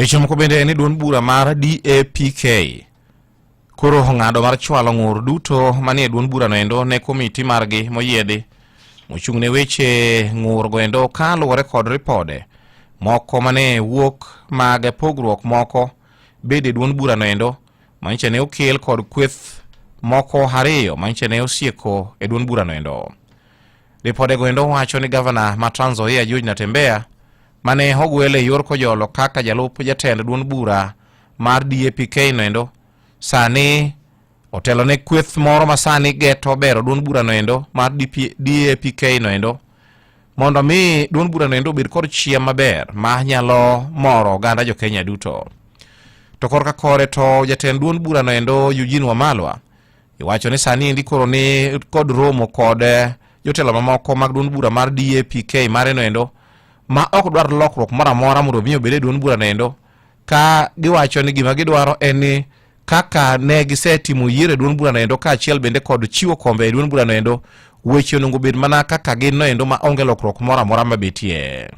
Weche moko bende en ni duond bura mar DAPK koro ong'ado mar chwalo ng'ur duto manie duond burano endo ne komiti margi moyiedhi mochung' ne weche ng'ur go endo kaluwore kod ripode moko mane wuok mag pogruok moko bede e duond burano endo manyicha ne okel kod kweth moko ariyo manyicha ne osieko e duond burano endo. Ripodego endo wacho ni gavana ma Trans Nzoia George Natembeya mane ogwel e yor kojolo kaka jalup jatend duond bura mar DAPK noendo sani otelo ne kweth moro ma sani geto bero duond bura noendo mar DP, DAPK noendo mondo mi duond bura noendo obed kod chia maber ma nyalo moro oganda jo Kenya duto. To korka kore to jatend duond bura noendo Eugene Wamalwa Iwacho ni sani endi koro ni kod romo kod eh, jotelo mamoko mag duond bura mar DAPK mare noendo ma ok dwar lokruok moro amora mondo mi obed e duond bura noendo ka giwacho ni gima gidwaro en ni kaka ne gisetimo yiero e duond bura noendo kaachiel bende kod chiwo kombe e duond bura noendo weche onego bed mana kaka gin noendo ma onge lokruok moro amora mabetie.